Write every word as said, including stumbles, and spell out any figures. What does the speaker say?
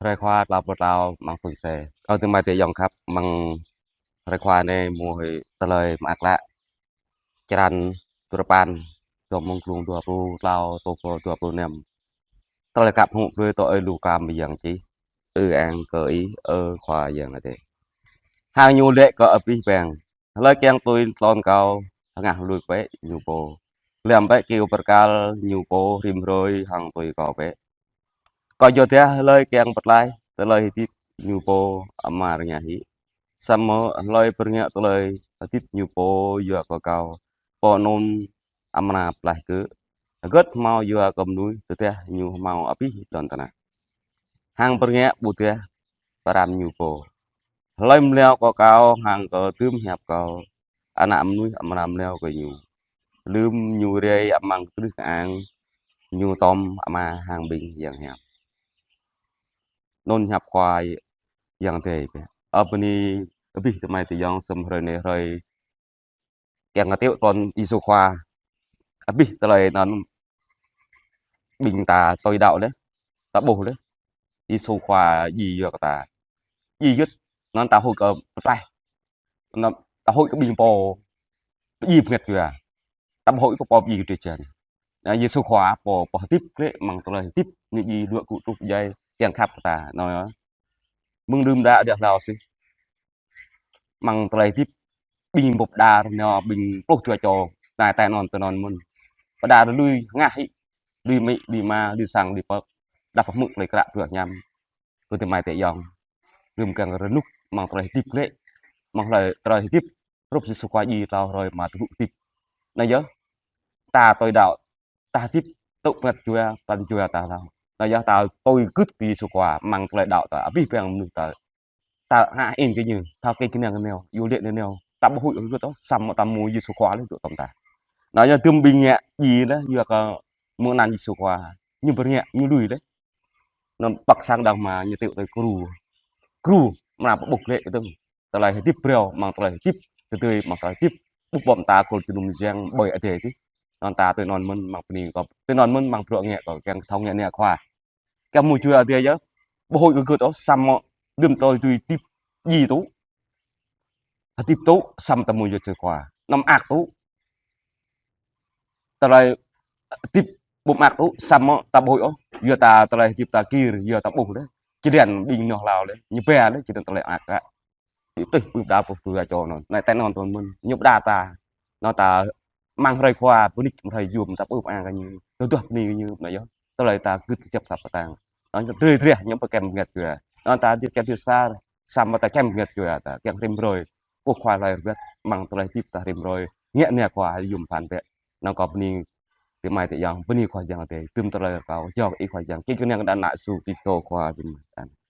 Hrơi Khua tlâo pluh tlâo amăng phung se. Ơ adơi amai ayŏng khăp, amăng hrơi Khua anai mơ̆ hơi tơlơi mơak klă. Črăn duapăn, tơm mơ̆ng klŭng dua pluh tlâo truh pơ dua pluh năm. Tơlơi khăp hŭ plơi tơ ơi Luka mơyang čih. Ư ang kơ Ih, ơ Khua Yang Adai. Hăng ñu lĕ kơ abih bang: Hlơi kiăng tui tlôn kâo, hơngah lui bĕ ñu pô, lăm bĕ kyâo bơrkal ñu pô rĭm hrơi hăng tui kâo bĕ. Kâo yua dah hlơi kiăng pơtlaih tơlơi hơdip ñu pô amra rơngiă hĭ. Samơ̆ hlơi pơrơngiă tơlơi hơdip ñu pô yua kơ kâo, pô anŭn amra pơtlaih kơ. Hơget hmâo yua kơ mơnuih tơdah ñu hmâo abih lŏn tơnah, hăng pơrơngiă ƀu dah pơrăm ñu pô? Hlơi mlâo kơ kâo hăng kơ dưm hiăp kâo, Ană Mơnuih amra mlâo kơ ñu, lơ̆m ñu rai amăng kơtrưh kơang ñu tơm Ama hăng ƀing yang hiam. Anŭn hiăp Khua Yang Adai. Ơ bơni abih adơi amai ayŏng, sum hrơi anai hrơi kiăng kơ tui tlôn Yêsu Khua. Abih tơlơi anŭn ƀing ta tui đaŏ laih, ta ƀuh laih. Yêsu Khua djai yua kơ ta. Djai gĭt, anŭn ta huĭ kơ pơtlaih. Anŭn ta huĭ kơ ƀing pô pơdjai bơngăt jua. Ta ƀu huĭ kơ pô pơdjai kơ drơi jăn. Anŭn Yêsu Khua pô, pô hơdip glaĭ amăng tơlơi hơdip, ñu djai luă gŭ truh pơdjai, kiăng khăp kơ ta. Anŭn yơh. Mơ̆ng đưm đă đơđa hlâo sih, amăng tơlơi hơdip, ƀing pô pơđar, ñu ƀing pluh dua čô, anai tơnăn tơnăn mơ̆n. Pơđar lui hơngah hĭ, lui amĭ, lui ama, lui sang, lui pơk, đah pơhmư̆ tơlơi kră bruă hiam. Kơ adơi amai ayŏng, rĭm kiăng rơnŭk amăng tơlơi hơdip glaĭ, amăng hlơi tơlơi hơdip, hrup Yêsu Khua djai tlâo hrơi mă tơgŭ hơdip. Anŭn yơh, ta tui đaŏ, ta hơdip tŭ bơngăt jua, pran jua ta hlâo. Anŭn yơh ta tui gưt kơ Yêsu Khua amăng tơlơi đaŏ ta, abih bang mơnuih ta. Ta hă in kơ ñu, thâo kơ kơnang kơ ñu, yua lĕ ñu, ta ƀu huĭ kơ gưt ôh, samơ̆ ta mơ̆ Yêsu Khua laih dŏ tơm ta. Anŭn yơh tơm ƀing ngă djai laih, yua kơ mơ̆ng anăn Yêsu Khua, ñu pơrơngiă, ñu lui laih. Anŭn păk sang đang mă ñu tui tui gru. Gru, mơnă pơƀuh glaĭ kơ tơ̆ng. Tơlơi hơdip breo, amăng tơlơi hơdip, tơdơi amăng tơlơi hơdip. Ƀuh ƀơ̆ng ta kol jơnum jeng ƀơi adai tih. Anŭn ta tui anŭn mơ̆n amăng bơni kâo. Tui anŭn mơ̆n amăng bruă ngă kâo, kiăng thâo ngă anai Khua. Kiăng mơ̆ jua adai yơh. Ƀu huĭ kơ gưt ôh, samơ̆ đưm tui tui hơdip djai tŭ. Hơdip tŭ, samơ̆ ta mơ̆ yua Yêsu Khua. Anăm mơak tŭ. Tơlơi hơdip ƀu mơak tŭ, samơ̆ ta ƀu huĭ ôh. Yua ta tơlơi hơdip ta gir, yua ta ƀuh laih. Čơđen ƀing ñu hlâo laih, ñu ba laih, čơđen tơlơi mơak kă. Tih ƀu đa ƀu dua čô anŭn. Anai tơnăn tơnăn mơ̆n, ñu pơđar ta. Anŭn ta amăng hrơi Khua, bơni hrơi yôm ta ƀuh ang kơ ñu. Tơduah bơni kơ ñu, anŭn yơh. Tơlơi ta gưt kơjăp ta pơtang. Anŭn drơi dreh ñu pơkĕm bơngăt jua. Anŭn ta djai kĕ djai sar, samơ̆ ta kĕm bơngăt jua ta, kiăng rĭm hrơi. Kơ Khua hlơi rơbat, amăng tơlơi hơdip ta rĭm hrơi. Ngă anai Khua yôm phăn bĕ. Anŭn kâo bơni adơi amai ayŏng, bơni Khua Yang Adai, tơm tơlơi kâo, jao kơ Ih Khua Yang, kiăng kơnang kơ ană Yêsu Kristô Khua ƀing ta.